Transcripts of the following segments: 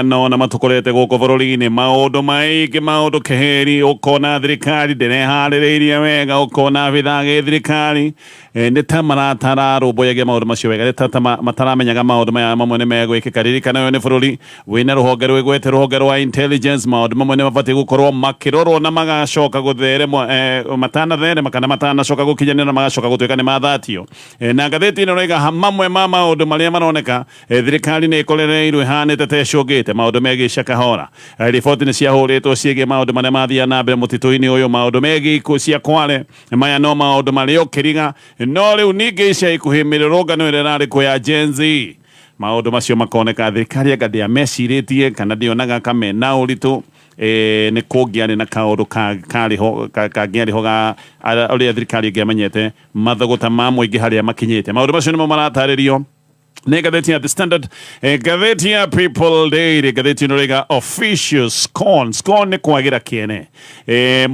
No na matukorete gũkũ bũrũri-inĩ maũndũ maingĩ, maũndũ keheri, ũkona thirikari ndĩreharĩrĩirie wega, ũkona abithaa gĩthirikari nĩ ta maratararũmbũyagia maũndũ macio wega, nĩ ta mataramenyaga maũndũ maya mamwe nĩ megwĩkĩka. Ririkana ũyũ nĩ bũrũri wĩna rũhonge rwĩgwete, rũhonge rwa intelligence. Maũndũ mamwe nĩ mabatiĩ gũkorwo makĩrorwo na magacoka gũtheremwo matanatherema kana matanacoka gũkinyanĩra na magacoka gũtuĩka nĩ mathatio. Na ngathĩti ĩno ĩroiga mamwe ma maũndũ marĩa maroneka thirikari nĩ ĩkorereirwo ĩhanĩte ta ĩcũngĩte maũndũ megiĩ Shakahola. Riboti nĩ ciahũrĩtwo ciĩgiĩ maũndũ marĩa mathiaga na mbere mũtitũ-inĩ ũyũ, maũndũ megiĩ ikuũ cia Kwale. Maya no maũndũ marĩa ũkĩriga, no rĩu ningĩ ica ikuhĩ mĩrũrũngano ĩrĩa ĩrarĩ kuo ya Gen Z, maũndũ macio makoneka thirikari anga ndĩamecirĩtie kana ndĩonaga kamena ũritũ. Nĩ kũngĩarĩ na kaũndũ karĩ ho kangĩarĩ ho ga ũrĩa thirikari ĩngĩamenyete mathũgũta ma mũingĩ harĩa makinyĩte. Maũndũ macio nĩmo maratarĩrio nĩ ngathĩti ya The Standard. Ngathĩti ya People Daily, ngathĩti ĩno rĩga official scorn. Scorn nĩ kwagĩra kĩene.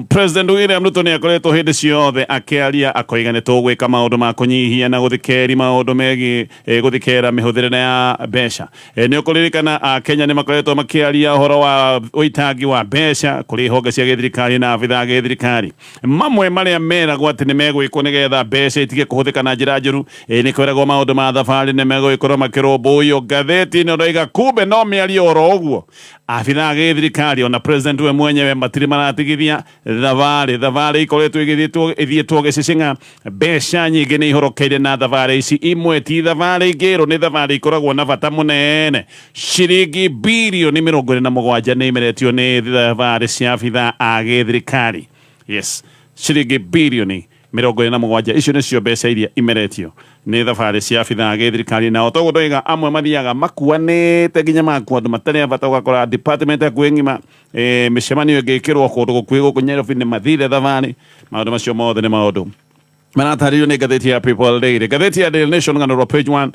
President William Ruto nĩ akoretwo hĩndĩ ciothe akĩaria akoiga nĩ tũgwĩka maũndũ ma kũnyihia na gũthikeri maũndũ megiĩ gũthikera mĩhũthĩrĩre ya mbeca. Nĩ ũkũririkana Akenya nĩ makoretwo makĩaria ũhoro wa ũitangi wa mbeca kũrĩ honge cia gĩthirikari na abithaa gĩthirikari. Mamwe marĩa meragwo atĩ nĩ megwĩkwo nĩgetha mbeca itige kũhũthĩka na njĩra njũru, nĩ kwĩragwo maũndũ ma thabarĩ nĩ megũgĩkorwo makĩrũmbũiyo. Ngathĩti ĩno ĩroiga kumbe no mĩario oro ũguo, abithaa gĩthirikari ona president we mwenyewe matirĩ maratigithia thabarĩ. Thabarĩ ikoretwo igĩthiĩtwo ithiĩtwo gĩcicing'a, mbeca nyingĩ nĩ ihorokeire na thabarĩ ici imwe ti thabarĩ ingĩrwo nĩ thabarĩ ikoragwo na bata mũnene. Ciringi birioni 27 nĩ imeretio nĩ thabarĩ cia abithaa a gĩthirikari. Yes, ciringi birioni 27, icio nĩcio mbeca iria imeretio nĩ thabarĩ cia abithaa a gĩthirikari. Na o toguo ndoiga, amwe mathiaga makuanĩte nginya makua andũ matarĩ a bata, ũgakora department hakuhĩ ng'ima, mĩcemanio ĩngĩkĩrwo kũndũ gũkuhĩ gũkũ Nairobi nĩ mathire thabarĩ. Maũndũ macio mothe nĩ maũndũ maratarĩrio nĩ ngathĩti ya People Daily. Ngathĩti ya Daily Nation, ng'ano rwa page 1,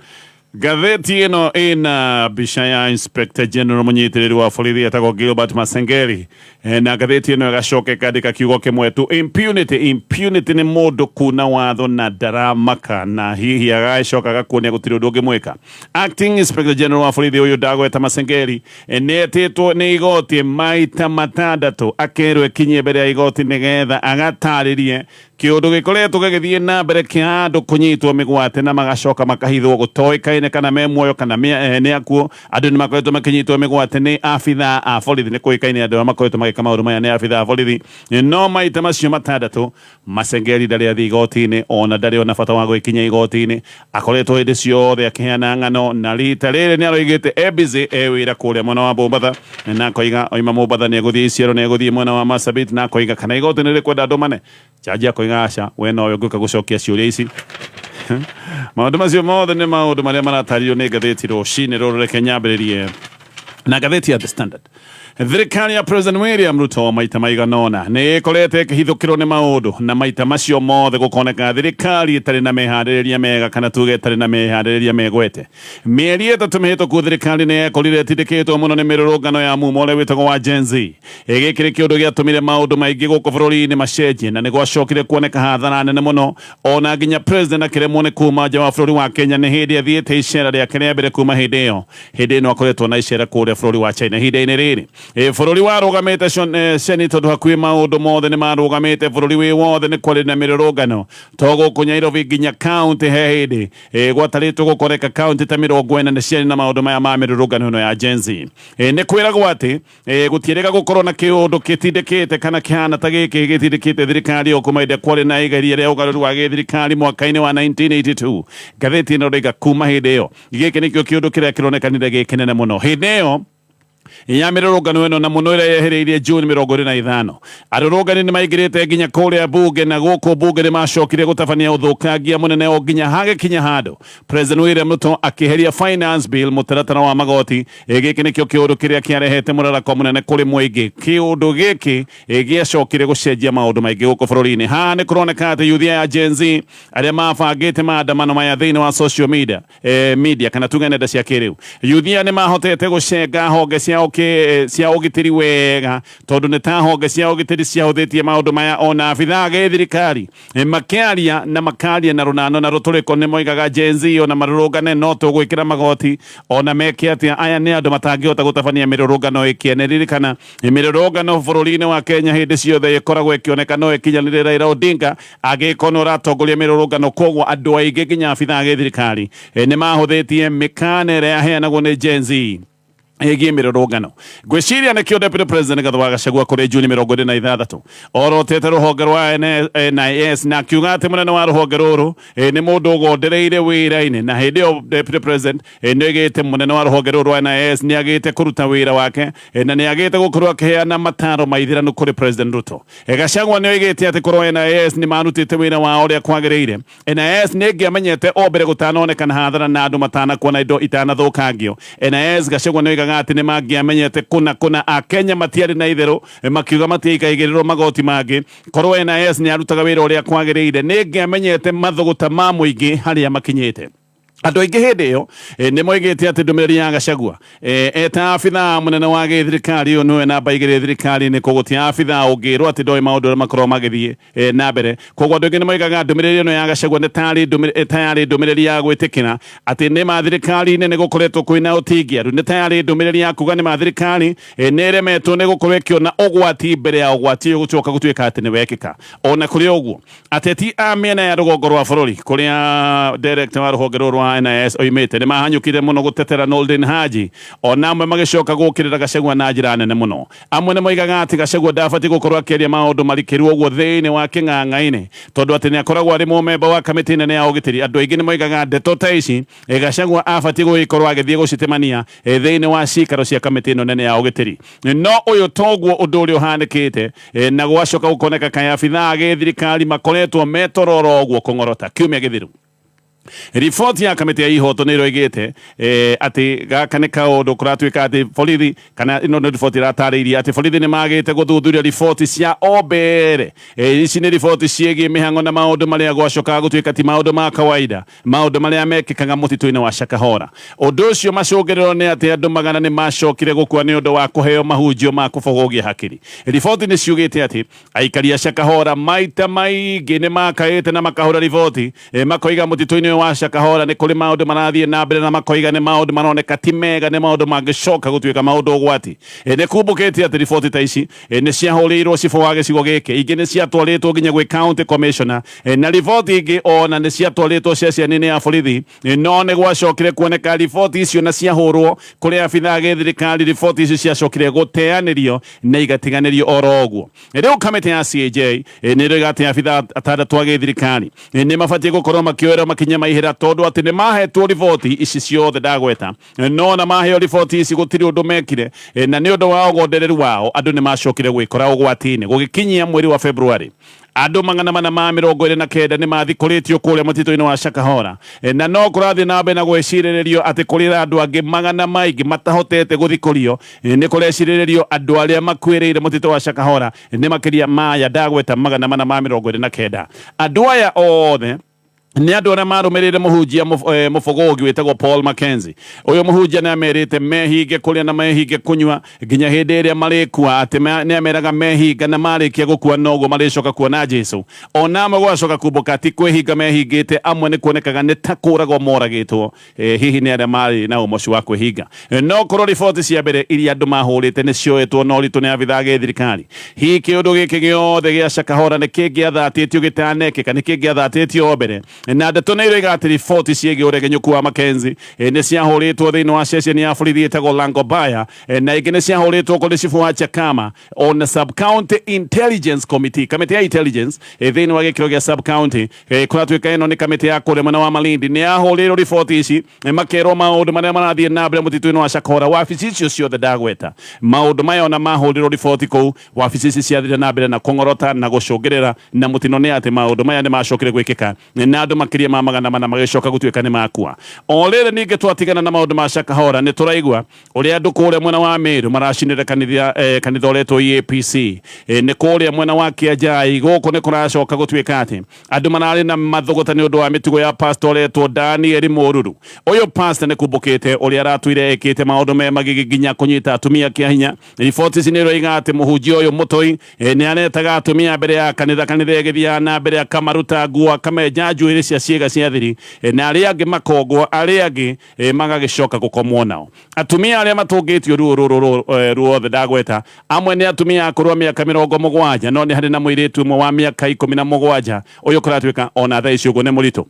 ngathĩti ĩno ĩna mbica ya Inspector General mũnyitĩrĩri wa borithi etagwo Gilbert Masengeli. Na ngathĩti ĩno ĩgacoka ĩkandĩka kiugo kĩmwe tu, impunity. Impunity nĩ mũndũ kuna watho na ndaramaka na hihi agagĩcoka agakuonia gũtirĩ ũndũ ũngĩmwĩka. Acting Inspector General wa borithi ũyũ ndagweta Masengeli nĩ etĩtwo nĩ igoti maita matandatũ, akerwo ekinyie mbere ya igoti nĩgetha agatarĩrie kĩũndũ gĩkoretwo gĩgĩthiĩ na mbere kĩa andũ kũnyitwo mĩgwate na magacoka makahithwo gũtoĩkaine kana me muoyo kana nĩ akuũ. Andũ nĩ makoretwo makĩnyitwo mĩgwate nĩ abithaa a borithi, nĩ kũĩkaine andũ arĩa makoretwo magĩka maũndũ maya nĩ abithaa a borithi, no maita macio matandatũ Masengeli ndarĩ athiĩ igoti-inĩ, ona ndarĩ ona bata wa gwĩkinyia igoti-inĩ. Akoretwo hĩndĩ ciothe akĩheana ng'ano, na rita rĩrĩ nĩ aroigĩte e busy, e wĩra kũrĩa mwena wa Mombatha, na akoiga oima Mombatha nĩ egũthiĩ Isiolo, nĩ egũthiĩ mwena wa Marsabit, na akoiga kana igoti nĩ rĩkwenda ndũmane. Jaji akoiga aca, we nowe ũngĩũka gũcokia ciũria ici. Maũndũ macio mothe nĩ maũndũ marĩa maratarĩrio nĩ ngathĩti rũcinĩ rũrũ. Reke nyambĩrĩrie na ngathĩti ya The Standard. Thirikari ya President William Ruto maita maigana ũna nĩ ĩkoretwo ĩkĩhithũkĩrwo nĩ maũndũ, na maita macio mothe gũkoneka thirikari ĩtarĩ na meharĩrĩria mega, kana tuge ĩtarĩ na meharĩrĩria megwete. Mĩeri 3 mĩhĩtũku thirikari nĩ yekorire ĩtindĩkĩtwo mũno nĩ mĩrũrũngano ya mumo ũrĩa wĩtagwo wa Gen Z. Gĩkĩ nĩ kĩũndũ gĩatũmire maũndũ maingĩ gũkũ bũrũri-inĩ macenjie, na nĩ gwacokire kuoneka hathara nene mũno, ona nginya president akĩremwo nĩ kuma nja wa bũrũri wa Kenya. Nĩ hĩndĩ athiĩte icera rĩake rĩa mbere kuma hĩndĩ ĩyo. Hĩndĩ ĩno akoretwo na icera kũrĩa bũrũri wa China. Ihinda-inĩ rĩrĩ bũrũri warũgamĩte ceni, tondũ hakuhĩ maũndũ mothe nĩ marũgamĩte bũrũri wĩ wothe, nĩ kwarĩ na mĩrũrũngano to gũkũ Nairobi nginya kaunti. He hĩndĩ gwatarĩtwo gũkoreka kaunti ta 40 nĩ ciarĩ na maũndũ maya ma mĩrũrũngano ĩno ya Gen Z. Nĩ kwĩragwo atĩ gũtiĩrĩga gũkorwo na kĩũndũ gĩtindĩkĩte kana kĩhana ta gĩkĩ gĩtindĩkĩte thirikari o kuma hĩndĩ kwarĩ na igeria rĩa ũgarũri wa gĩthirikari mwaka-inĩ wa 1982. Ngathĩti ĩno ndĩga kuma hĩndĩ ĩyo gĩkĩ nĩkĩo kĩũndũ kĩrĩa kĩronekanire gĩ kĩnene mũno hĩndĩ ĩyo ya mĩrũrũngano ĩno, na mũno ĩrĩa yehereirie June 25. Arũrũngani nĩ maingĩrĩte nginya kũrĩa bunge, na gũkũ bunge nĩ macokire gũtabania ũthũkangia mũnene o nginya hagĩkinya handũ President William Ruto akĩeheria finance bill, mũtaratara wa magoti. Gĩkĩ nĩkĩo kĩũndũ kĩrĩa kĩarehete mũrarako mũnene kũrĩ mũingĩ. Kĩũndũ gĩkĩ gĩacokire gũcenjia maũndũ maingĩ gũkũ bũrũri-inĩ. Haha nĩ kũroneka atĩ yuthi ya Gen Z arĩa mabangĩte maandamano maya thĩinĩ wa social media, media kana tuge nenda cia kĩrĩu, yuthi aya nĩ mahotete gũcenga honge cia cia ũgitĩri wega, tondũ nĩ ta honge cia ũgitĩri ciahũthĩtie maũndũ maya. Ona abithaa gĩthirikari makĩaria na makaria na rũnano na rũtũrĩko, nĩ moigaga Gen Z ona marũrũngane no tũgwĩkĩra magoti ona meke atĩa. Aya nĩ andũ matangĩhota gũtabania mĩrũrũngano ĩkĩene. Ririkana, mĩrũrũngano bũrũri-inĩ wa Kenya hĩndĩ ciothe ĩkoragwo ĩkĩoneka no ĩkinyanĩre Raila Odinga agĩkorwo nĩ ũratongoria mĩrũrũngano. Koguo andũ aingĩ, nginya abithaa gĩthirikari, nĩ mahũthĩtie mĩkana ĩrĩa yaheanagwo nĩ Gen Z ĩgiĩ mĩrũrũngano. Ngwĩciria nĩkĩo Deputy President Rigathĩ wa Gachagua kũrĩ Juni 26 orotete rũhonge rwa NIS na akiuga atĩ mũnene wa rũhonge rũrũ nĩ mũndũ ũgondereire wĩra-inĩ. Na hĩndĩ ĩyo Deputy President nĩ oigĩte mũnene wa rũhonge rũrũ rwa NIS nĩ agĩte kũruta wĩra wake na nĩ agĩte gũkorwo akĩheana mataro maithĩranu kũrĩ President Ruto. Gachagua nĩ oigĩte atĩ korwo NIS nĩ marutĩte wĩra wao ũrĩa kwagĩrĩire, NIS nĩ ĩngĩamenyete o mbere gũtanonekana hathara na andũ matanakua na indo itanathũkangio. NIS, Gachagua nĩ oigaga atĩ nĩ mangĩamenyete kũna kũna Akenya matiarĩ na itherũ makiuga matiaikaigĩrĩrwo magoti mangĩ. Korwo NIS nĩ arutaga wĩra ũrĩa kwagĩrĩire, nĩ ĩngĩamenyete mathũgũta ma mũingĩ harĩa makinyĩte. Andũ aingĩ hĩndĩ ĩyo nĩ moigĩte atĩ ndũmĩrĩri ya Gachagua eta abithaa mũnene wa gĩthirikari, ũyũ nĩwe namba 2 thirikari-inĩ, koguo ti abithaa ũngĩrwo atĩ ndoĩ maũndũ ũrĩa makoragwo magĩthiĩ na mbere. Koguo andũ aingĩ nĩ moigaga ndũmĩrĩri ĩno ya Gachagua nĩ tayarĩ ndũmĩrĩri ya gwĩtĩkĩra atĩ nĩ ma thirikari-inĩ nĩ gũkoretwo kwĩna ũtingiaru, nĩ tayarĩ ndũmĩrĩri ya kuga nĩ ma thirikari nĩ ĩremetwo nĩ gũkorwo ĩkĩona ũgwati mbere ya ũgwati ũyũ gũcoka gũtuĩka atĩ nĩ wekĩka. Ona kũrĩ ũguo, ateti a mĩena ya rũgongo rwa bũrũri, kũrĩa director wa rũhonge rũrũ rwa NIS oimĩte, nĩ mahanyũkire mũno gũtetera Noordin Haji, ona amwe magĩcoka gũkĩrĩra Gachagua na njĩra nene mũno. Amwe nĩ moigaga atĩ Gachagua ndabatiĩ gũkorwo akĩaria maũndũ marikĩru ũguo thĩinĩ wa kĩng'ang'a-inĩ, tondũ atĩ nĩ akoragwo arĩ mũmemba wa kamĩtĩ nene ya ũgitĩri. Andũ aingĩ nĩ moigaga ndeto ta ici Gachagua abatiĩ gũgĩkorwo agĩthiĩ gũcitemania thĩinĩ wa cikaro cia kamĩtĩ ĩno nene ya ũgitĩri. No ũyũ toguo ũndũ ũrĩa ũhanĩkĩte, na gwacoka gũkoneka kaĩ abithaa a gĩthirikari makoretwo metororo ũguo kũng'orota. Kiumia gĩthiru, riboti ya kamĩtĩ ya ihoto nĩ ĩroigĩte atĩ gaka nĩ kaũndũ kũratuĩka atĩ borithi, kana ĩno nĩ riboti ĩratarĩirie atĩ borithi nĩ magĩte gũthuthuria riboti cia o mbere. Ici nĩ riboti ciĩgiĩ mĩhang'o na maũndũ marĩa gwacokaga gũtuĩka ti maũndũ ma kawaida, maũndũ marĩa mekĩkaga mũtitũ-inĩ wa Shakahola. Ũndũ ũcio macũngĩrĩro nĩ atĩ andũ magana nĩ macokire gũkua nĩ ũndũ wa kũheo mahunjio ma kũbogũgia hakiri. Riboti nĩ ciugĩte atĩ aikari a Shakahola maita maingĩ nĩ makaĩte na makahũra riboti, makoiga mũtitũ-inĩ ũyũ wa Shakahola nĩ kũrĩ maũndũ marathiĩ na mbere, na makoiga nĩ maũndũ maroneka ti mega, nĩ maũndũ mangĩcoka gũtuĩka maũndũ ũgwati. Nĩ kumbũkĩte atĩ riboti ta ici nĩ ciahũrĩirwo cibũ wa gĩcigo gĩkĩ, ingĩ nĩ ciatwarĩtwo nginya gwĩ county commissioner, na riboti ingĩ ona nĩ ciatwarĩtwo ceceni-inĩ ya borithi. No nĩ gwacokire kuoneka riboti icio na ciahũrwo kũrĩ abithaa gĩthirikari, riboti icio ciacokire gũteanĩrio na igatiganĩrio oro ũguo. Rĩu kamĩtĩ ya CAJ nĩ ĩroiga atĩ abithaa atandatũ a gĩthirikari nĩ mabatiĩ gũkorwo makĩoerwo makinya ma ihera, tondũ atĩ nĩ mahetwo riboti ici ciothe ndagweta, no na maheo riboti ici gũtirĩ ũndũ mekire, na nĩ ũndũ wa ũgondereru wao andũ nĩ macokire gwĩkora ũgwati-inĩ. Gũgĩkinyia mweri wa February, andũ 429 nĩ mathikũrĩtio kũrĩa mũtitũ-inĩ wa Shakahola, na no kũrathiĩ na mbere na gwĩcirĩrĩrio atĩ kũrĩ na andũ angĩ magana maingĩ matahotete gũthikũrio. Nĩ kũrecirĩrĩrio andũ arĩa makuĩrĩire mũtitũ wa Shakahola nĩ makĩria maya ndagweta, 429. Andũ aya othe nĩ andũ arĩa marũmĩrĩire mũhunjia mũbũgũgi wĩtagwo Paul Mackenzie. Ũyũ mũhunjia nĩ amerite mehinge kũrĩa na mehinge kũnyua nginya hĩndĩ ĩrĩa marĩkua, atĩ nĩ ameraga mehinga na marĩkia gũkua noguo marĩcoka kuona Jesu. Ona amwe gwacoka kumbũka ti kwĩhinga mehingĩte, amwe nĩ kuonekaga nĩ ta kũragwo moragĩtwo, hihi nĩ arĩa marĩ na ũmocu wa kwĩhinga. No korwo riboti cia mbere iria andũ mahũrĩte nĩ cioetwo na ũritũ nĩ abithaa a gĩthirikari, hihi kĩũndũ gĩkĩ gĩothe gĩa Shakahola nĩ kĩngĩathatĩtio gĩtanekĩka, nĩ kĩngĩathatĩtio o mbere? Na ndeto nĩ iroiga atĩ riboti ciĩgiĩ ũregenyũku wa Mackenzie nĩ ciahũrĩtwo thĩinĩ wa ceceni ya borithi ĩtagwo Langobaya, na ingĩ nĩ ciahũrĩtwo kũrĩ cibũ wa Chakama ona sub county intelligence committee, kamĩtĩ ya intelligence thĩinĩ wa gĩkĩro gĩa sub county. Kũratuĩka ĩno nĩ kamĩtĩ ya kũrĩa mwena wa Malindi, nĩ yahũrĩirwo riboti ici, makerwo maũndũ marĩa marathiĩ na mbere mũtitũ-inĩ wa Shakahola. Wabici icio ciothe ndagweta, maũndũ maya ona mahũrĩrwo riboti kũu, wabici ici ciathire na mbere na kũng'orota na gũcũngĩrĩra, na mũtino nĩ atĩ maũndũ maya nĩ macokire gwĩkĩka na andũ Andũ makĩria ma 400 magĩcoka gũtuĩka nĩ makua. O rĩrĩ ningĩ twatigana na maũndũ ma Shakahola, nĩ tũraigua ũrĩa andũ kũrĩa mwena wa Meru maracinĩra kanitha, kanitha ũretwo EAPC. Nĩ kũrĩa mwena wa Kĩanjai gũkũ nĩ kũracoka gũtuĩka atĩ andũ mararĩ na mathũgũta nĩ ũndũ wa mĩtugo ya pastor ũretwo Daniel Mũruru. Ũyũ pastor nĩ kumbũkĩte ũrĩa aratũire ekĩte maũndũ me magigi nginya kũnyita atumia kĩa hinya. Riboti ici nĩ iroiga atĩ mũhunjia ũyũ mũtoi nĩ aretaga atumia mbere ya kanitha, kanitha ĩgĩthiaga na mbere akamaruta nguo, akamenja njuĩrĩ cia ciĩga cia thiri, na arĩa angĩ makongwo, arĩa angĩ magagĩcoka gũkomwo nao. Atumia arĩa matũngĩtio ruo rũrũ ruothe ndagweta, amwe nĩ atumia akũrũ a mĩaka 70, no nĩ harĩ na mũirĩtu ũmwe wa mĩaka 17 ũyũ kũratuĩka ona thaa ici ũguo nĩ mũritũ.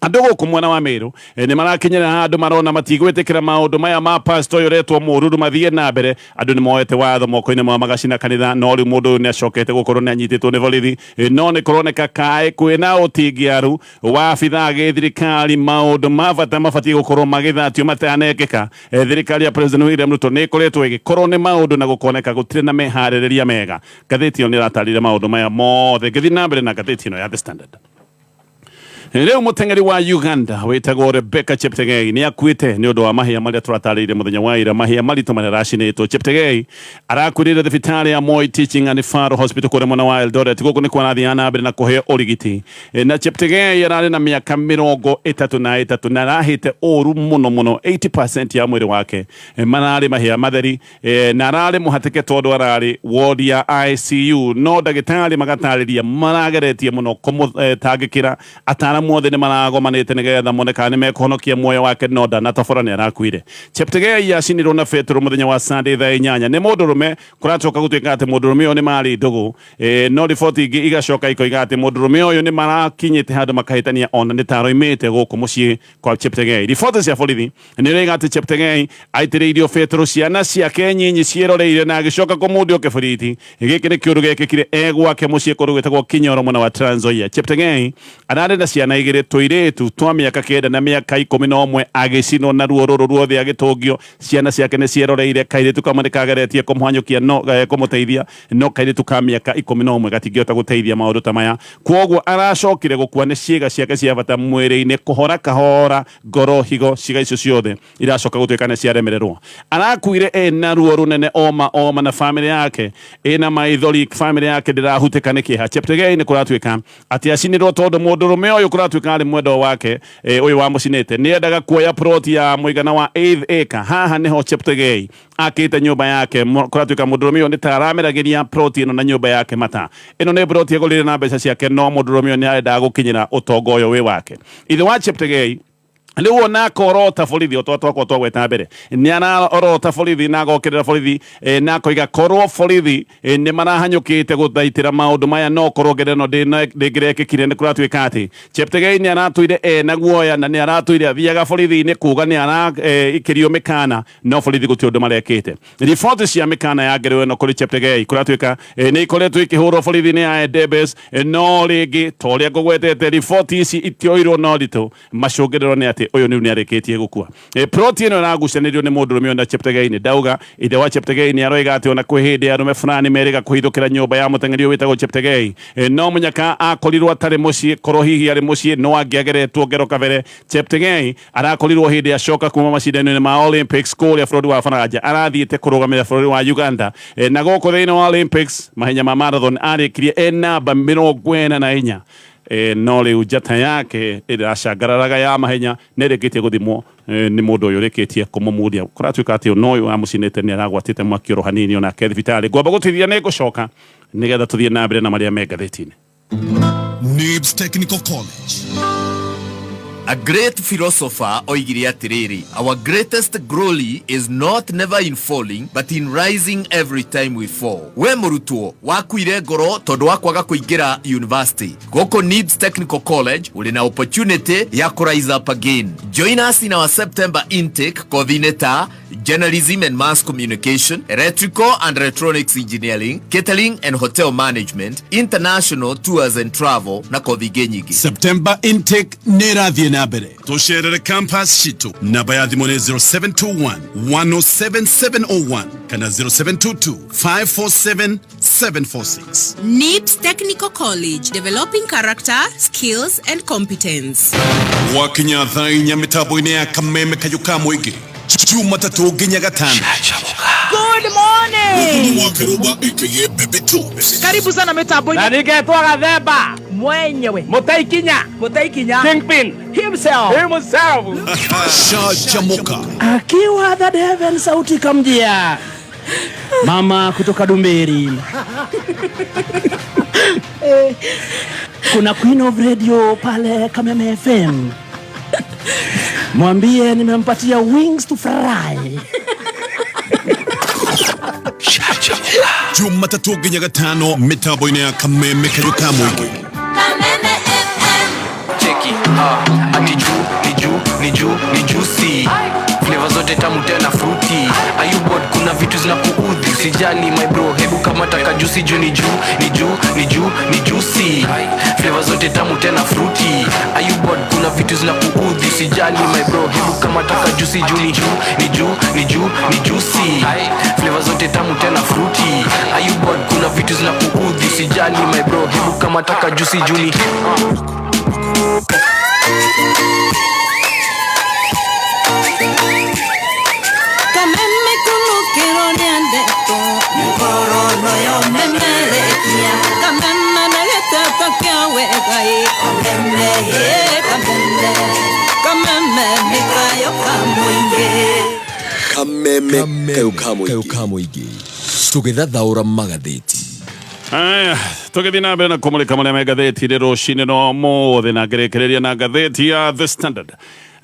Andũ gũkũ mwena wa Meru nĩ marakinyĩra handũ marona matigwĩtĩkĩra maũndũ maya ma pastor ũyũ ũretwo Mũruru mathiĩ na mbere. Andũ nĩ moete watho moko-inĩ mao magacina kanitha, no rĩu mũndũ ũyũ nĩ acokete gũkorwo nĩ anyitĩtwo nĩ borithi. No nĩ kũroneka kaĩ kwĩna ũtingiaru wa abithaa gĩthirikari, maũndũ ma bata mabatiĩ gũkorwo magĩthatio matanekĩka. Thirikari ya President William Ruto nĩ ĩkoretwo ĩgĩkorwo nĩ maũndũ na gũkoneka gũtirĩ na meharĩrĩria mega. Ngathĩti ĩyo nĩ ĩratarĩria maũndũ maya mothe. Ngĩthiĩ na mbere na ngathĩti ĩno ya The Standard. Rĩu mũteng'eri wa Uganda wĩtagwo Rebecca Cheptegei nĩ akuĩte nĩ ũndũ wa mahĩa marĩa tũratarĩirie mũthenya wa ira, mahĩa maritũ marĩa aracinĩtwo. Cheptegei arakuĩrĩire thibitarĩ ya Moi Teaching and Referral Hospital kũrĩa mwena wa Eldoret. Gũkũ nĩkuo arathiaga na mbere na kũheo ũrigiti. Na Cheptegei ararĩ na mĩaka 33 na arahĩte ũru mũno mũno, 80% ya mwĩrĩ wake mararĩ mahĩa matheri. Na ararĩ mũhatĩke tondũ ararĩ ward ya ICU, no ndagĩtarĩ magatarĩria marageretie mũno kũmũtangĩkĩra. Ataramu othe nĩ maragomanĩte nĩgetha mone kana nĩ mekũhonokia muoyo wake, no ndanatobora, nĩ arakuire. Cheptegei acinirwo na betũrũ mũthenya wa Sunday thaa 8 nĩ mũndũrũme. Kũracoka gũtuĩka atĩ mũndũrũme ũyũ nĩ marĩ ndũgũ, no riboti ingĩ igacoka ikoiga atĩ mũndũrũme ũyũ nĩ marakinyĩte handũ makahĩtania ona nĩ ta aroimĩte gũkũ mũciĩ kwa Cheptegei. Riboti cia borithi nĩ iroiga atĩ Cheptegei aitĩrĩirio betũrũ ciana ciake nyinyi ciĩroreire na agĩcoka kũmundio kĩbiriti. Gĩkĩ nĩ kĩũndũ gĩekĩkire e gwake mũciĩ kũndũ gwĩtagwo Kinyoro mwena wa Trans Nzoia. Cheptegei ararĩ na ciana igĩrĩ tũirĩtu twa mĩaka 9 na mĩaka 11, agĩcinwo na ruo rũrũ ruothe agĩtũngio. Ciana ciake nĩ cieroreire. Kairĩtu kamwe nĩ kageretie kũmũhanyũkia no kũmũteithia, no kairĩtu ka mĩaka 11 gatingĩhota gũteithia maũndũ ta maya. Kwoguo aracokire gũkua nĩ ciĩga ciake cia bata mwĩrĩ-inĩ kũhora kahora, ngoro, higo, ciĩga icio ciothe iracoka gũtuĩka nĩ ciaremererwo. Arakuire ena ruo rũnene oma oma, na famĩlĩ yake ĩna maithori, famĩlĩ yake ndĩrahutĩka nĩ kĩeha. Cheptegei nĩ kũratuĩka atĩ acinirwo tondũ mũndũrũme ũyũ kũratuĩka arĩ mwendwa wake, ũyũ wamũcinĩte nĩ endaga kuoya plot ya mũigana wa eighth acre. Haha nĩho Cheptegei akĩte nyũmba yake. Kũratuĩka mũndũrũme ũyũ nĩ ta arameragĩria plot ĩno na nyũmba yake mata. Ĩno nĩ plot agũrire na mbeca ciake, no mũndũrũme ũyũ nĩ arendaga gũkinyĩra ũtonga ũyũ wĩ wake. Ithe wa Cheptegei rĩu ona akorota borithi o twakwa twagweta mbere, nĩ ararota borithi na agokĩrĩra borithi, na akoiga korwo borithi nĩ marahanyũkĩte gũthaitĩra maũndũ maya no korwo ngereno ndĩngĩrekĩkire. Nĩ kũratuĩka atĩ Cheptegei nĩ aratũire ena guoya na nĩ aratũire athiaga borithi-inĩ kuga nĩ araikĩrio mĩkana, no borithi gũtirĩ ũndũ marekĩte. Riboti cia mĩkana ya ngerero ĩno kũrĩ Cheptegei kũratuĩka nĩ ikoretwo ikĩhũrwo borithi-inĩ ya Endebess, no rĩngĩ ta ũrĩa ngũgwetete riboti ici itioirwo na ũritũ. Macũngĩrĩro nĩ atĩ ũyũ rĩu nĩ arĩkĩtie gũkua. Plot ĩno ĩragucanĩrio nĩ mũndũrũme ũyũ na Cheptegei nĩ ndauga. Ithe wa Cheptegei nĩ aroiga atĩ ona kwĩ hĩndĩ arũme fulani merĩga kũhithũkĩra nyũmba ya mũteng'eri ũyũ wĩtagwo Cheptegei, no mũnyaka akorirwo atarĩ mũciĩ. Korwo hihi arĩ mũciĩ no angĩageretwo ngero kabere. Cheptegei arakorirwo hĩndĩ acoka kuma macindano-inĩ ma Olympics kũrĩa bũrũri wa Faranja, arathiĩte kũrũgamĩrĩra bũrũri wa Uganda, na gũkũ thĩinĩ wa Olympics mahenya ma marathon arĩkirie e namba 44. No rĩu njata yake ĩracangararaga ya mahenya nĩ ĩrĩkĩtie gũthimwo nĩ mũndũ ũyũ ũrĩkĩtie kũmũmundia. Kũratuĩka atĩ no ũyũ wamũcinĩte nĩ aragwatĩte mwaki oro hanini onake thibitarĩ. Ngwamba gũtithia, nĩ ngũcoka nĩgetha tũthiĩ na mbere na marĩa me ngathĩti-inĩ. NIBS Technical College. A great philosopher oigire atĩrĩrĩ, "Our greatest glory is not never in falling, but in rising every time we fall." We mũrutwo wakuire ngoro tondũ wa kwaga kũingĩra university, gũkũ NIBS Technical College ũrĩ na opportunity ya kũ rise up again. Join us in our September intake kothi-inĩ ta Journalism and Mass Communication, Electrical and Electronics Engineering, Catering and Hotel Management, International Tours and Travel na kothi ingĩ nyingĩ. September intake nä ĩrathiĩ na mbere. Tũcerere campus citũ. Namba ya thimũ nĩ 0721 107701 kana 0722 547 746. NIBS Technical College, developing character, skills and competence. Gwakinya thaa 4 mĩtambo-inĩ ya Kameme Kayũ ka Mũingĩ, Jumatatũ nginya Gatano. Good morning. Wa Kĩrũmba aka Baby Tubes. Karibu sana mitambo-inĩ. Na ningetwo Gathemba. Mwenyewe. Mũtaikinya. Mũtaikinya. Kingpin. Himself. Himself. Shajamoka. Akiwa the heaven sauti kamjia. Mama kutoka Dumberi. Kuna Queen of Radio pale Kameme FM. Mwambie nimempatia wings to fry. Jumatatũ nginya Gatano mĩtambo-inĩ ya Kameme Kayũ ka Mũingĩ. Kameme FM. Cheki, ati juu ni juu ni juu ni juicy, flavor zote tamu tena fruity. Are you bored? Kuna vitu zinakuudhi? Usijali my bro, hebu kamata kajusi juu ni juu ni juu ni juu ni juicy, flavor zote tamu tena fruity. Are you bored? Kuna vitu zinakuudhi? Usijali my bro, hebu kamata kajusi juu ni juu ni juu ni juu ni juicy, flavor zote tamu tena fruity. Are you bored? Kuna vitu zinakuudhi? Usijali my bro, hebu kamata kajusi juu ni Kameme kunukirwo nĩ ndeto ngoro yo memerekia kameme na gĩteto kĩa wega ĩ kameme ĩ kameme kameme nĩ kayũ ka mũingĩ. Kameme Kayũ ka Mũingĩ, tũgĩthathaũra magathĩti. Aya, tũgĩthiĩ na mbere na kũmũrĩka marĩa me ngathĩti-inĩ rũcinĩ rwa ũmũthĩ na ngĩrĩkĩrĩria na ngathĩti ya The Standard.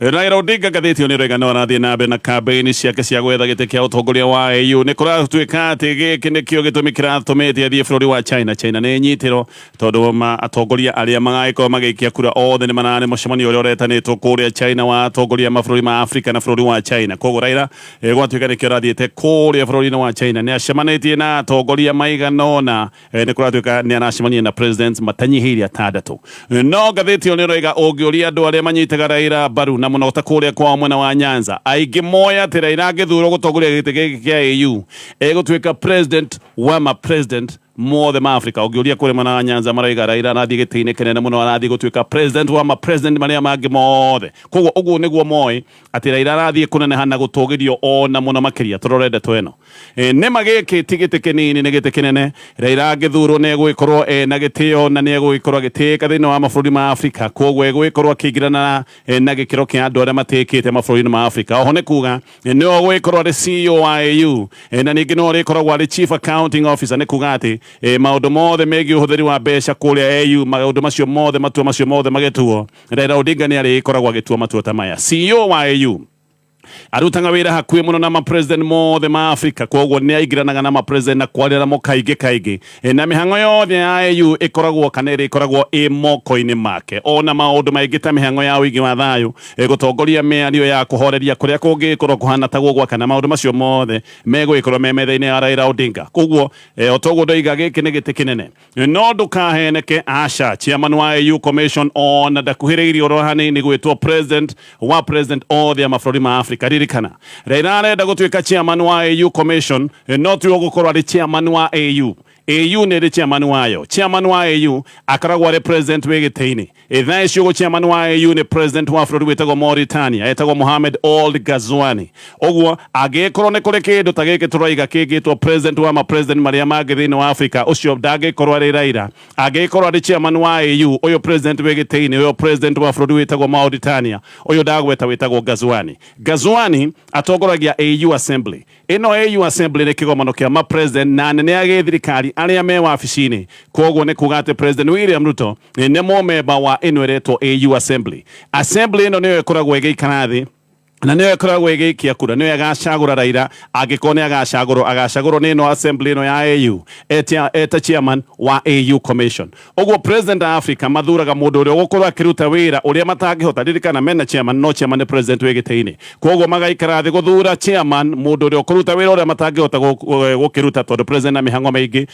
Raila Odinga ngathĩti ĩyo nĩ ĩroiga no arathiĩ na mbere na kambĩini ciake cia gwetha gĩtĩ kĩa ũtongoria wa AU. Nĩ kũratuĩka atĩ gĩkĩ nĩkĩo gĩtũmi kĩratũmĩte athiĩ bũrũri wa China. China nĩ nyitĩro tondũ atongoria arĩa magagĩkorwo magĩikia kura othe nĩ mararĩ mũcemanio ũrĩa ũretanĩtwo kũrĩa China wa atongoria mabũrũri ma Afrika na bũrũri wa China. Koguo Raila gwatuĩka nĩkĩo arathiĩte kũrĩa bũrũri-inĩ wa China. Nĩ acemanĩtie na atongoria maigana ũna, nĩ kũratuĩka nĩ aracemania na president matanyihĩire atandatũ. No ngathĩti ĩyo nĩ ĩroiga ũngĩũria andũ arĩa manyitaga Raila mbaru na mũno ta kũrĩa kwao mwena wa Nyanza, aingĩ moya atĩ Raila angĩthurwo gũtongoria gĩtĩ gĩkĩ kĩa AU egũtuĩka president wa ma president mothe ma Afrika. Ũngĩũria kũrĩa mwena wa Nyanza maraiga Raila arathiĩ gĩtĩ-inĩ kĩnene mũno, arathiĩ gũtuĩka president wa ma president marĩa mangĩ mothe. Koguo ũguo nĩguo moĩ atĩ Raila arathiĩ kũneneha na gũtũgĩrio ona mũno makĩria. Tũrore ndeto ĩno. Nĩma gĩkĩ ti gĩtĩ kĩnini, nĩ gĩtĩ kĩnene. Raila angĩthurwo nĩ egũgĩkorwo ena gĩtĩo na nĩ egũgĩkorwo agĩtĩĩka thĩinĩ wa mabũrũri ma Afrika. Koguo egũgĩkorwo akĩingĩrana na gĩkĩro kĩa andũ arĩa matĩĩkĩte mabũrũri-inĩ ma Afrika. Oho nĩ kuga nĩwe ũgũgĩkorwo arĩ CEO wa AU, na ningĩ no arĩkoragwo arĩ Chief Accounting Officer. Nĩ kuga atĩ maũndũ mothe megiĩ ũhũthĩri wa mbeca kũrĩa AU, maũndũ macio mothe, matua macio mothe magĩtuo, Raila Odinga nĩ arĩkoragwo agĩtua matua ta maya. CEO wa AU arutaga wĩra hakuhĩ mũno na ma-president mothe ma Afrika, koguo nĩ aingĩranaga na ma-president na kwaria namo kaingĩ kaingĩ. Na mĩhang'o yothe ya AU ĩkoragwo kana ĩrĩa ĩkoragwo ĩ moko-inĩ make, ona maũndũ maingĩ ta mĩhang'o ya ũigi wa thayũ, gũtongoria mĩario ya kũhoreria kũrĩa kũngĩkorwo kũhana ta gũgwakana, maũndũ macio mothe megũgĩkorwo me metha-inĩ ya Raila Odinga. Koguo o toguo ndoiga, gĩkĩ nĩ gĩtĩ kĩnene, no ndũkaheneke, aca. Chairman wa AU Commission ona ndakuhĩrĩirie oro hanini gwĩtwo president wa president othe a mabũrũri ma Afrika. Ririkana Raila arenda gũtuĩka chairman wa AU Commission, no tiwe gũkorwo arĩ chairman wa AU. AU nĩ ĩrĩ chairman wayo. Chairman wa AU akoragwo arĩ president wĩ gĩtĩ-inĩ. Thaa ici ũguo chairman wa AU nĩ president wa bũrũri wĩtagwo Mauritania, etagwo Mohamed Ould Ghazouani. Ũguo angĩkorwo nĩ kũrĩ kĩndũ ta gĩkĩ tũroiga kĩngĩtwo president wa ma president marĩa mangĩ thĩinĩ wa Afrika, ũcio ndangĩkorwo arĩ Raila. Angĩkorwo arĩ chairman wa AU, ũyũ president wĩ gĩtĩ-inĩ, ũyũ president wa bũrũri wĩtagwo Mauritania, ũyũ ndagweta wĩtagwo Ghazouani. Ghazouani atongoragia AU Assembly. Ĩno AU Assembly nĩ kĩgomano kĩa ma president na anene a gĩthirikari arĩa me wabici-inĩ. Koguo nĩ kuga atĩ President William Ruto nĩ mũmemba wa ĩno ĩretwo AU Assembly. Assembly ĩno nĩyo ĩkoragwo ĩgĩikara thĩ Na nĩyo ĩkoragwo ĩgĩikia kura, nĩyo ĩgacagũra Raila. Angĩkorwo nĩ agacagũrwo, agacagũrwo nĩ ĩno assembly ĩno ya AU eta chairman wa AU Commission. Ũguo president a Africa mathuraga mũndũ ũrĩa ũgũkorwo akĩruta wĩra ũrĩa matangĩhota. Ririkana mena chairman, no chairman nĩ president wĩ gĩtĩ-inĩ. Koguo magaikara thĩ gũthura chairman, mũndũ ũrĩa ũkũruta wĩra ũrĩa matangĩhota gũkĩruta, tondũ president na mĩhang'o mĩingĩ.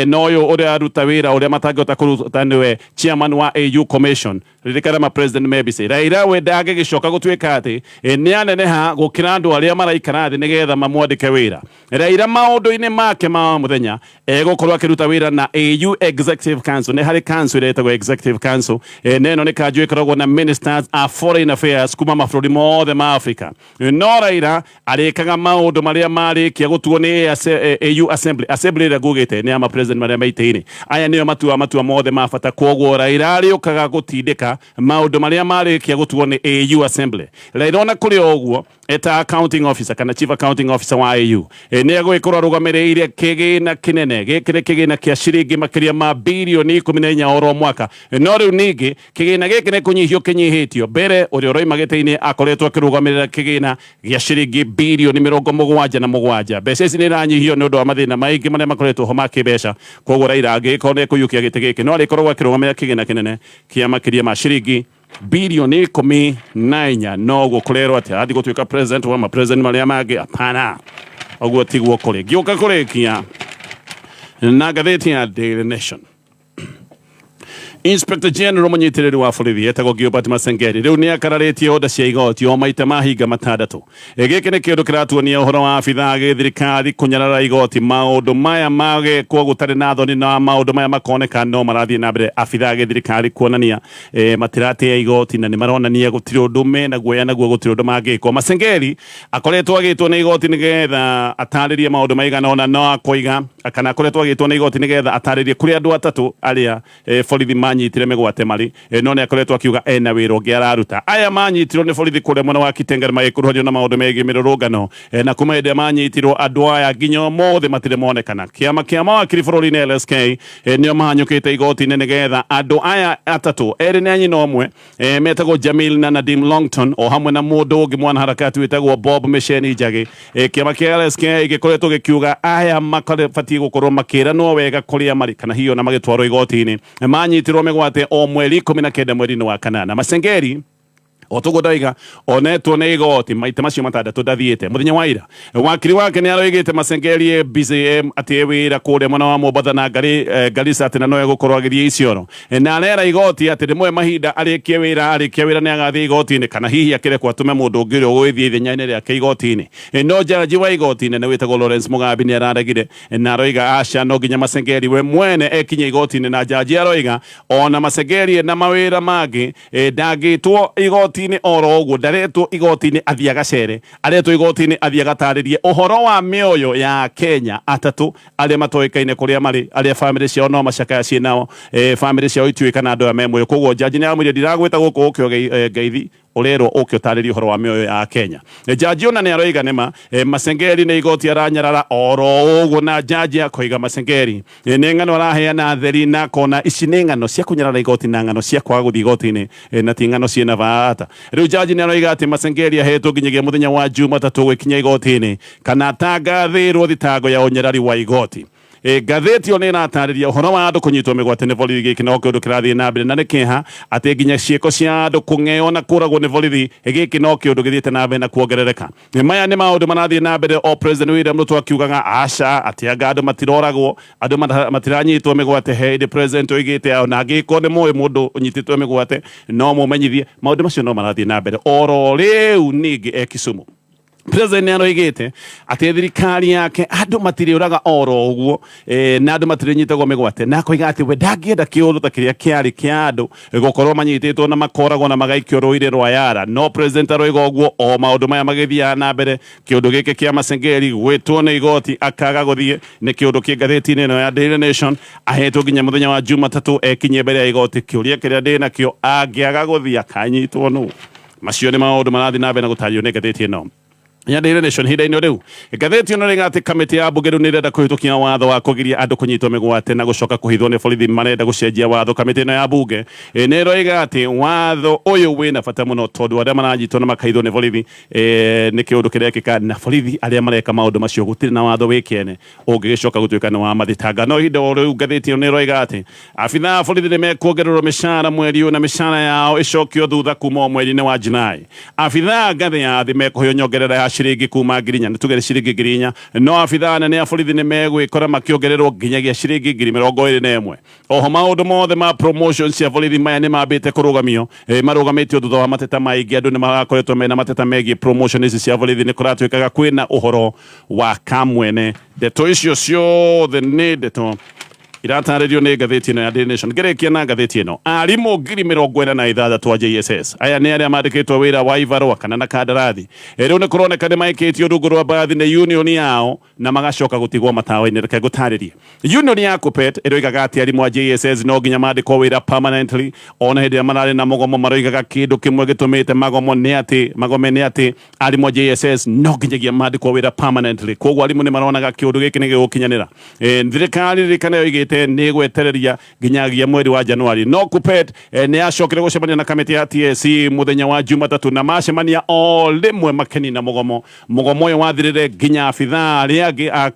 No ũyũ ũrĩa aruta wĩra ũrĩa matangĩhota kũruta nĩwe chairman wa AU Commission. Ririkana ma president me busy. Raila we ndangĩgĩcoka gũtuĩka atĩ nĩ aneneha gũkĩra andũ arĩa maraikara thĩ nĩgetha mamwandĩke wĩra. Raila maũndũ-inĩ make ma mũthenya egũkorwo akĩruta wĩra na AU Executive Council. Nĩ harĩ council ĩrĩa ĩtagwo Executive Council, na ĩno nĩ kanjũ ĩkoragwo na ministers a foreign affairs kuma mabũrũri mothe ma Africa. No Raila arĩkaga maũndũ marĩa marĩkia gũtuo nĩ AU Assembly. Assembly ĩrĩa ngugĩte nĩ ya ma president marĩa maitĩ-inĩ aya, nĩo matua matua mothe ma bata. Koguo Raila arĩũkaga gũtindĩka maũndũ marĩa marĩkia gũtuo nĩ AU Assembly. Raila ona kũrĩ o ũguo, eta accounting officer kana chief accounting officer wa AU, nĩ egũgĩkorwo arũgamĩrĩire kĩgĩna kĩnene. Gĩkĩ nĩ kĩgĩna kĩa ciringi makĩria ma birioni 14 oro mwaka. No rĩu ningĩ kĩgĩna gĩkĩ nĩ kũnyihio kĩnyihĩtio. Mbere ũrĩa ũroima gĩtĩ-inĩ akoretwo akĩrũgamĩrĩra kĩgĩna gĩa ciringi birioni 77. Mbeca ici nĩ iranyihio nĩ ũndũ wa mathĩna maingĩ marĩa makoretwo ho ma kĩmbeca. Koguo Raila angĩgĩkorwo nĩ ekũiyũkia gĩtĩ gĩkĩ, no arĩkoragwo akĩrũgamĩrĩra kĩgĩna kĩnene kĩa makĩria ma ciringi birioni 14. No guo kũrerwo atĩ arathiĩ gũtuĩka president wa ma president marĩa mangĩ, hapana, ũguo tiguo kũrĩ. Ngĩũka kũrĩkia na ngathĩti ya Daily Nation, Inspector General mũnyitĩrĩri wa borithi etagwo Gilbert Masengeri rĩu nĩ akararĩtie oda cia igoti o maita mahinga 6. Gĩkĩ nĩ kĩũndũ kĩratuonia ũhoro wa abithaa gĩthirikari kũnyarara igoti. Maũndũ maya magekwo gũtarĩ na thoni, na maũndũ maya makoneka no marathiĩ na mbere, abithaa gĩthirikari kuonania matiratĩa igoti na nĩ maronania gũtirĩ ũndũ mena guoya naguo, gũtirĩ ũndũ mangĩkwo. Masengeri akoretwo agĩtwo nĩ igoti nĩgetha atarĩrie maũndũ maigana ũna, no akoiga kana akoretwo agĩtwo nĩ igoti nĩgetha atarĩrie kũrĩ andũ 3 arĩa borithi manyitire mĩgwate marĩ, no nĩ akoretwo akiuga ena wĩra ũngĩ araruta. Aya manyitirwo nĩ borithi kũrĩa mwena wa Kitengela magĩkuruhanio na maũndũ megiĩ mĩrũrũngano, na kuma hĩndĩ ĩrĩa manyitirwo andũ aya nginya ũmũthĩ matirĩ monekana. Kĩama kĩa mawakiri bũrũri-inĩ LSK nĩo mahanyũkĩte igoti-inĩ nĩgetha andũ aya 3, erĩ nĩ a nyina ũmwe, metagwo Jamil na Nadim Longton, o hamwe na mũndũ ũngĩ mwanaharakati wĩtagwo Bob Misheni Njagi. Kĩama kĩa LSK gĩkoretwo gĩkiuga aya mabatiĩ gũkorwo makĩranwo wega kũrĩa marĩ, kana hihi ona magĩtwarwo igoti-inĩ. Manyitirwo mĩgwate o mweri 19 mweri-inĩ wa kanana. Masengeri o toguo ndaiga onetwo nĩ igoti maita macio 6 ndathiĩte. Mũthenya wa ira wakiri wake nĩ aroigĩte Masengeri e busy, atĩ e wĩra kũrĩa mwena wa Mombatha na Garissa, atĩ na no egũkorwo agĩthiĩ Isiolo, na arera igoti atĩ rĩmwe mahinda arĩkie wĩra, arĩkia wĩra nĩ agathiĩ igoti-inĩ, kana hihi akĩrekwo atũme mũndũ ũngĩ ũrĩa ũgũgĩthiĩ ithenya-inĩ rĩake igoti-inĩ. No jaji wa igoti nene wĩtagwo Lawrence Mugambi nĩ araregire na aroiga aca, no nginya Masengeri we mwene ekinye igoti-inĩ. Na jaji aroiga ona Masengeri na mawĩra mangĩ, ndangĩtwo igoti-inĩ oro ũguo, ndaretwo igoti-inĩ athiĩ agacere, aretwo igoti-inĩ athiĩ agatarĩrie ũhoro wa mĩoyo ya Kenya 3 arĩa matoĩkaine kũrĩa marĩ, arĩa bamĩrĩ ciao no macakaya ciĩ nao, bamĩrĩ ciao itiũĩ kana andũ aya me muoyo. Koguo jaji nĩ aramwĩrire ndiragwĩta gũkũ ũkĩoge ngeithi, ũrerwo ũke ũtarĩrie ũhoro wa mĩoyo ya Kenya. Jaji ona nĩ aroiga nĩma Masengeri nĩ igoti aranyarara oro ũguo, na jaji akoiga Masengeri nĩ ng'ano araheana theri, na akona ici nĩ ng'ano cia kũnyarara igoti na ng'ano cia kwaga gũthiĩ igoti-inĩ, na ti ng'ano ciĩna bata. Rĩu jaji nĩ aroiga atĩ Masengeri ahetwo nginyagia mũthenya wa Jumatatũ gwĩkinya igoti-inĩ kana atangathĩrwo thitango ya ũnyarari wa igoti. Ngathĩti ĩyo nĩ ĩratarĩria ũhoro wa andũ kũnyitwo mĩgwate nĩ borithi. Gĩkĩ no kĩũndũ kĩrathiĩ na mbere, na nĩ kĩeha atĩ nginya ciĩko cia andũ kũng'eo na kũragwo nĩ borithi, gĩkĩ no kĩũndũ gĩthiĩte na mbere na kuongerereka. Maya nĩ maũndũ marathiĩ na mbere o President William Ruto akiugaga aca, atĩ anga andũ matiroragwo, andũ matiranyitwo mĩgwate. He hĩndĩ president oigĩte ona angĩkorwo nĩ mũĩ mũndũ ũnyitĩtwo mĩgwate no mũmenyithie. Maũndũ macio no marathiĩ na mbere oro rĩu. Ningĩ e Kisumu, president nĩ aroigĩte atĩ thirikari yake andũ matirĩũraga oro ũguo, na andũ matirĩnyitagwo mĩgwate, na akoiga atĩ we ndangĩenda kĩũndũ ta kĩrĩa kĩarĩ kĩa andũ gũkorwo manyitĩtwo na makoragwo na magaikio rũĩ rwa Yara. No president aroiga ũguo o maũndũ maya magĩthiaga na mbere. Kĩũndũ gĩkĩ kĩa Masengeri gwĩtwo nĩ igoti akaga gũthiĩ nĩ kĩũndũ kĩ ngathĩti-inĩ ĩno ya Daily Nation. Ahetwo nginya mũthenya wa Jumatatũ ekinyie mbere ya igoti. Kĩũria kĩrĩa ndĩ nakĩo, angĩaga gũthiĩ akanyitwo nũ? Macio nĩ maũndũ marathiĩ na mbere na gũtarĩrio nĩ ngathĩti ĩno. Ya Daily Nation ihinda-inĩ o rĩu, ngathĩti ĩno ĩraiga atĩ kamĩtĩ ya mbunge rĩu nĩ ĩrenda kũhĩtũkia watho wa kũgiria andũ kũnyitwo mĩgwate na gũcoka kũhithwo nĩ borithi. Marenda gũcenjia watho. Kamĩtĩ ĩno ya mbunge nĩ ĩroiga atĩ watho ũyũ wĩna bata mũno tondũ arĩa maranyitwo na makahithwo nĩ borithi nĩ kĩũndũ kĩrekĩka na borithi arĩa mareka maũndũ macio gũtirĩ na watho wĩ kĩene ũngĩgĩcoka gũtuĩka nĩ wa mathitanga. No ihinda o rĩu ngathĩti ĩno nĩ ĩroiga atĩ abithaa a borithi nĩ mekuongererwo mĩcara mweri ũyũ na mĩcara yao ĩcokio thutha kuma o mweri-inĩ wa Julaĩ. Abithaa ngathĩ ya thĩ mekũheo nyongerera ya ciringi kuma 4,000, nĩ tuge ciringi 4,000, no abithaa anene a borithi nĩ megwĩkora makĩongererwo nginyagia ciringi 21,000. Oho maũndũ mothe ma promotion cia borithi maya nĩ mambĩte kũrũgamio, marũgamĩtio thutha wa mateta maingĩ. Andũ nĩ marakoretwo mena mateta megiĩ promotion ici cia borithi, nĩ kũratuĩkaga kwĩna ũhoro wa kamwene. Ndeto icio ciothe nĩ ndeto iratarĩrio nĩ ngathĩti ĩno ya Daily Nation. Ngĩrĩkia na ngathĩti ĩno, arimũ 46,000 a JSS, aya nĩ arĩa mandĩkĩtwo wĩra wa ibarũa kana na kandarathi, rĩu nĩ kũroneka nĩ maikĩtio rungu rwa mbathi nĩ union yao na magacoka gũtigwo matawa-inĩ. Reke ngũtarĩrie. Union ya KUPPET ĩroigaga atĩ arimũ a JSS no nginya mandĩkwo wĩra permanently ona hĩndĩ ĩrĩa mararĩ na mũgomo. Maroigaga kĩndũ kĩmwe gĩtũmĩte magomo nĩ atĩ magome nĩ atĩ arimũ a JSS no nginyagia mandĩkwo wĩra permanently. Koguo arimũ nĩ maronaga kĩũndũ gĩkĩ nĩ gĩgũkinyanĩra. Thirikari ririkana yoigĩte nĩ ĩgwetereria nginyagia mweri wa Januari, no KUPPET nĩ yacokire gũcemania na kamĩtĩ ya TSC mũthenya wa Jumatatũ na macemania o rĩmwe makenina mũgomo. Mũgomo ũyũ wathirire nginya abithaa arĩa angĩ a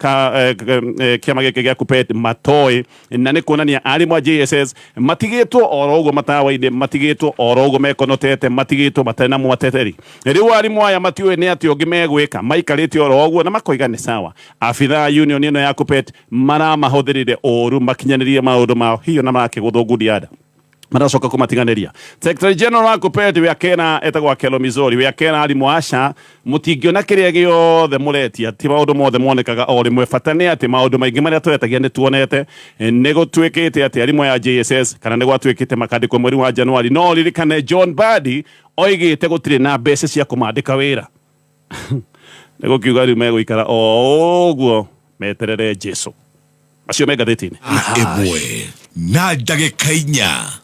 kĩama gĩkĩ gĩa KUPPET matoĩ, na nĩ kuonania arimũ a JSS matigĩtwo oro ũguo matawa-inĩ, matigĩtwo oro ũguo mekonotete, matigĩtwo matarĩ na mwateteri. Rĩu arimũ aya matiũĩ nĩ atĩ ũngĩ megwĩka, maikarĩte oro ũguo na makoiga nĩ sawa. Abithaa union ĩno ya KUPPET maramahũthĩrire ũru makinyanĩrie maũndũ mao hiyo na marakĩgũthwo ngundi maracoka kũmatiganĩria. Secretary General wa KUPPET we akera, etagwo Akelo Mizori, we akera arimũ, aca, mũtingĩona kĩrĩa gĩothe mũretia, ti maũndũ mothe monekaga o rĩmwe. Bata nĩ atĩ maũndũ maingĩ marĩa tũretagia nĩ tuonete. Nĩ gũtuĩkĩte atĩ arimũ aya JSS, kana nĩ gwatuĩkĩte makandĩkwo mweri wa Januari, no ririkane John Mbadi oigĩte gũtirĩ na mbeca cia kũmandĩka wĩra. Nĩ gũkiuga rĩu megũikara o ũguo meterere Jesu. Macio me ngathĩti-inĩ. 1:04.